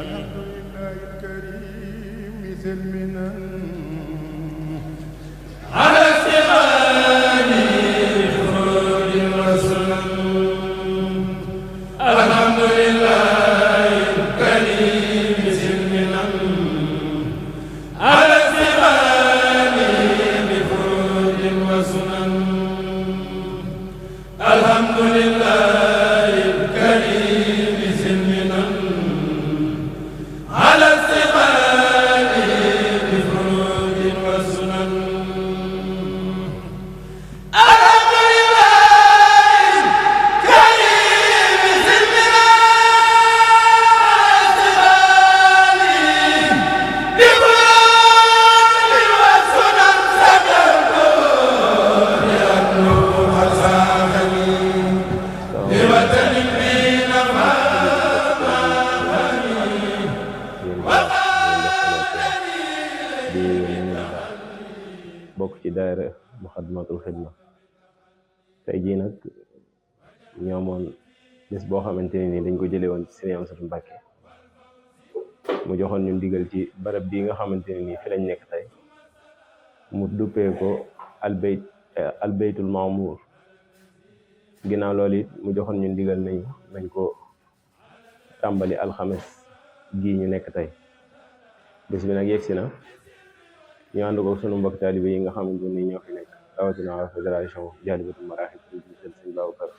الحمد لله الكريم ذي المنن على استغال فروج وسنن الحمد لله الكريم ذي المنن على استغال فروج وسنن الحمد لله الكريم ذي المنن على استغال بفروج وسنن الحمد لله الكريم ذي المنن bokk ci daayira Muxaddamatul Xidma. tey jii nag ñoomoon bés boo xamante ne nii dañ ko jëlee woon ci Sëriñ Amsatu Mbàkke mu joxoon ñu ndigal ci barab bii nga xamante ne nii fi lañ nekk tey mu duppee ko albaytul maamuur. ginnaaw loolu it mu joxoon ñu ndigal nañ ko tàmbali alxames gii ñu nekk tey. bés bi nag yegsi na ñu ànd ko sunu mbokk taalibe yi nga xamante ni ñoo fi nekk rawatina waa fédération Jaalibatul Maraaxib jël sëñ Babacar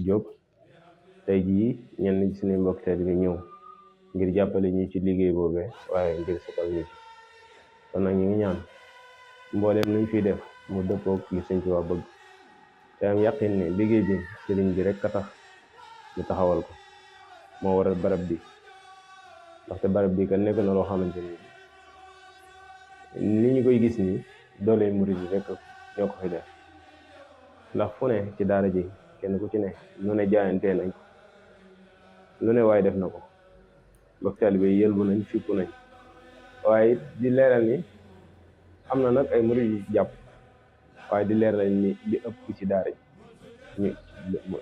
Diop. tey jii ñenn ci suñu mbokk taalibe ñëw ngir jàppale ñu ci liggéey boobee waaye ngir sukal ñu ci. kon nag ñu ngi ñaan mbooleem nuñ fiy def mu dëppoog yi sëñ Tuubaa bëgg te am yàqin ne liggéey bi sëriñ bi rek a tax ñu taxawal ko moo waral barab bi. ndaxte barab bi kan nekk na loo xamante ni ñu koy gis ni doole murid yi rek ñoo ko fi def. ndax fu ne ci daara ji kenn ku ci ne lu ne jaayantee nañ ko lu ne waaye def na ko mbokk taalibe yi yëlbu nañ fippu nañ waaye di leeral ni am na nag ay murid yu jàpp waaye di leeral ni li ëpp ci daara ji ñu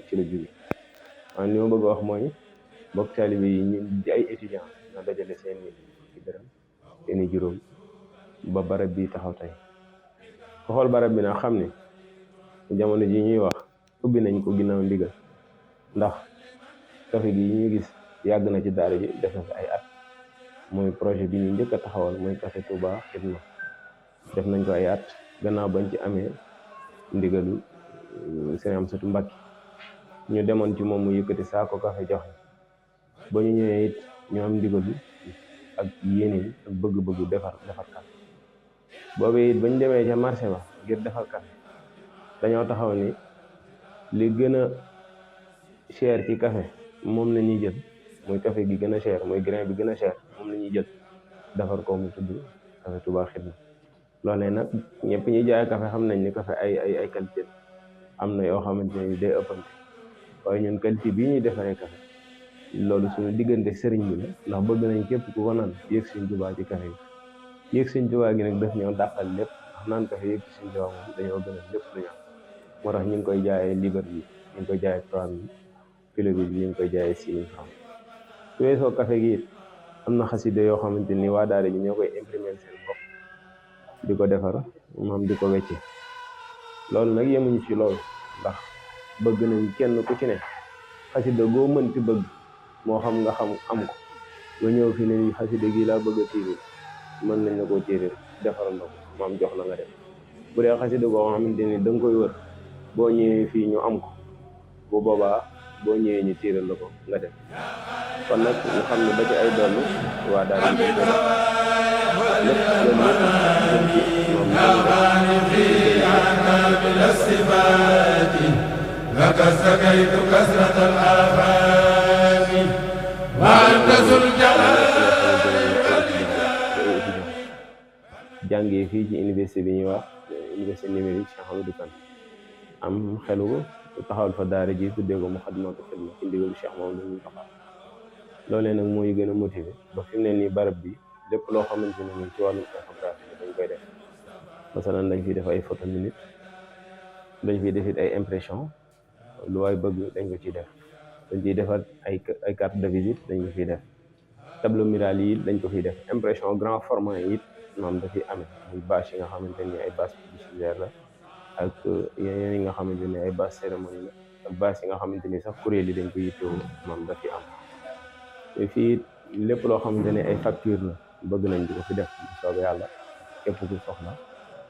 ci la jóge. waaye li ma bëgg a wax mooy mbokk taalibe yi ñu di ay étudiants na dajale seeni dërëm seeni juróom ba barab bi taxaw tey. ko xool barab bi nag xam ne jamono ji ñuy wax ubbi nañ ko ginnaaw ndigal. ndax café gi ñu gis yàgg na ci daara ji def na fi ay at. mooy projet bi ñu njëkk a taxawal mooy café Touba Xidma. def nañ ko ay at gannaaw bañ ci amee ndigalu Sëriñ Amsatu Mbàkke ñu demoon ci moom mu yëkkati saako café joxe ba ñu ñëwee it ñu am ndigalu ak yéene ak bëgg-bëgg defar café boobee it bañ demee ca marché ba ngir defar café dañoo taxaw ni li gën a cher ci café moom la ñuy jël muy café gi gën a cher muy grain bi gën a cher moom la ñuy jël defar ko mu tudd café Touba Xidma. loolee nag ñëpp ñuy jaay café xam nañ ni café ay qualité am na yoo xamante ne day ëppante waaye ñun qualité bii ñuy defaree café loolu suñu diggante sëriñ bi la. ndax bëgg nañ képp ku ko naan yëg Sëriñ Tuubaa ci café gi. yëg Sëriñ Tuubaa gi nag daf ñoo dàqal lépp ndax naan café yëg Sëriñ Tuubaa moom dañoo gën a lépp lu ñu am. moo tax ñu ngi koy jaayee libre bi ñu ngi koy jaayee 3000 kilo bi ñu ngi koy jaayee 6000 francs. su weesoo café gi it am na xasida yoo xamante ni waa daara ji ñoo koy imprimer seen bopp di ko defar moom di ko wecce. loolu nag yemuñu ci loolu ndax bëgg nañ kenn ku ci ne xasida goo mënti bëgg moo xam nga xam am ko nga ñëw fi ne xasida gi laa bëgg a tiiril mën nañ la koo tiiril defaral la ko maam jox la nga def. bu dee xasida goo xamante ni da nga koy wër boo ñëwee fii ñu am ko bu boobaa boo ñëwee ñu tiiral la ko nga def. kon nag ñu xam ne ba ci ay dollu waa daal di ko لك استكيت كسرة الآفات وأنت ذو الجلال jàngee fii ci université bi ñuy wax université numérique Cheikh Amadou Kane am xelu taxawal fa daara ji tuddee ko Muxaddamatul Xidma ci ndigalu Cheikh Mamadou Moustapha. loolee nag mooy gën a motivé ba fi mu ne nii barab bi lépp loo xamante ne nii ci wàllum infographie dañ koy def. masalan dañ fiy def ay photo minute dañ fiy def it ay impression lu waay bëgg dañ ko ciy def. dañ ciy defar ay carte de visite dañ ko fiy def. tableau mural yi dañ ko fiy def impression grand format yi it moom dafiy amee muy bâche yi nga xamante ni ay bâche publicitaire la ak yeneen yi nga xamante ni ay bâche cérémonie la ak bâche yi nga xamante ni sax kuréel yi dañ ko yittewoo moom dafiy am te fii lépp loo xamante ni ay facture la bëgg nañ di ko fi def bu soobee yàlla képp ku soxla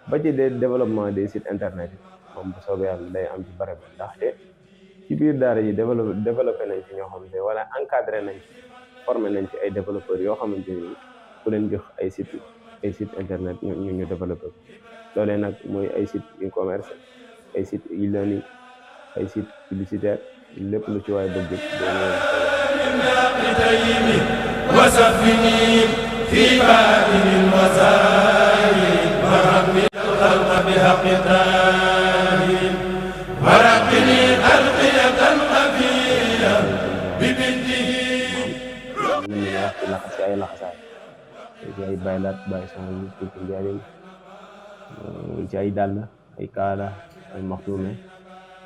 ba ci des développement des sites internet yi moom bu soobee yàlla day am ci barab bi ndaxte ci biir daara yi développé nañ ci ñoo xamante wala encadré nañ ci formé nañ ci ay développeurs yoo xamante ni ku leen jox ay site internet ñu développé ko loolee nag mooy ay site e-commerce ay site e-learning ay site publicitaire lépp lu ci waay bëgg وسفني في بابل الوسائل وربي الخلق بحق التاهين وربني ألقية خفية ببنته من يلاقي لخص أي لخصات جاي بايلات باي سامي في جارين جاي دالة أي كالا أي مخدومة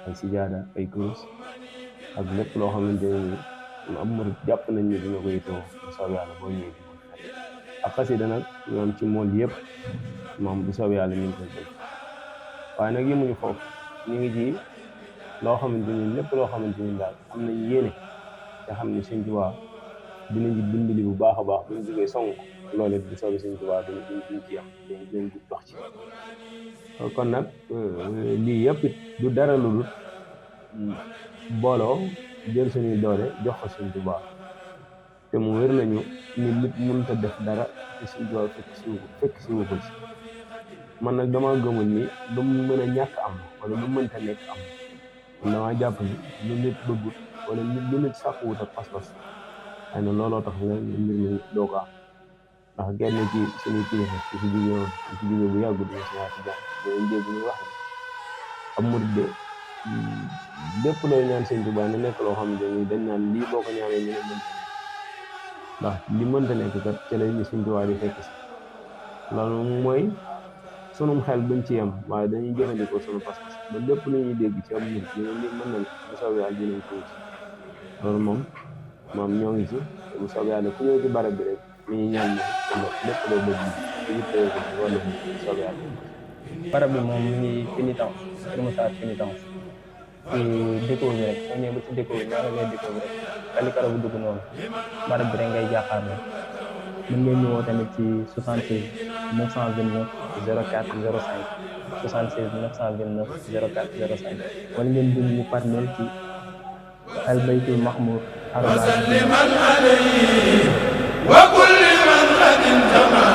أي سجادة أي كروس ak lépp loo xamante ni am murid jàpp nañ ni dina ko yittewoo bu soobee yàlla boo ñëwee di ko fekk ak xasida nag ñoom ci mool yëpp moom bu soobee yàlla ñu ngi koy dégg waaye nag yemuñu foofu ñu ngi ci loo xamante ni lépp loo xamante ni daal am nañ yéene te xam ne Sëñ Tuubaa dinañ ci dimbali bu baax a baax bu ñu jógee song loolu it bu soobee Sëñ Tuubaa duñ ci yam dañ dox ci kon nag lii yëpp it du dara lu dul booloo jël suñuy doole jox ko Sëñ Tuubaa te mu wér nañu ni nit mënut a def dara te Sëñ Tuubaa fekk si wu ko ci man nag dama gëmul ni lu mu mën a ñàkk am wala lu mënta nekk am man dama jàpp ni lu nit bëggut wala lu nit sàkkuwut ak pas-pas xëy na looloo tax nga mbir mi doo ko am ndax genn ci suñuy kilifa ci jóge bu yàggut ñu si waati jàng dinañ dégg ñu wax ne am murid de lépp looy ñaan Sëñ Tuubaa ne nekk loo xam ne dañ naan lii boo ko ñaanee ñu ne mënta nekk ndax li mënta nekk kat ci la ñu Sëñ Tuubaa di fekk si loolu mooy sunum xel buñ ci yem waaye dañuy jëfandikoo sunu pas-pas ba lépp lu ñuy dégg ci am murid ñu ne mën nañ bu soobee yàlla dinañ ko ci loolu moom ñoo ngi ci te bu soobee yàlla ku ñëw ci barab bi rek li ñuy ñaan moom lépp loo bëgg ci yittee ko wala bu soobee yàlla barab bi moom mi ngi pénitence Kër Massar pénitence ci déco bi rek soo ñëwee ba ci déco bi magasin déco bi rek kalikara bu dugg noonu barab bi rek ngay jàkkaarloo mën ngeen ñëwoo tamit ci 76 929 04 05 76 929 04 05 wala ngeen bind ñu par mail ci albaytul mahmour وسلما عليه وكل من قد انتمى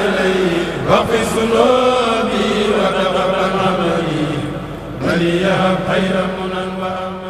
إليه واغفر ذنوبي وتقبل عملي وليهب خير منى وأمل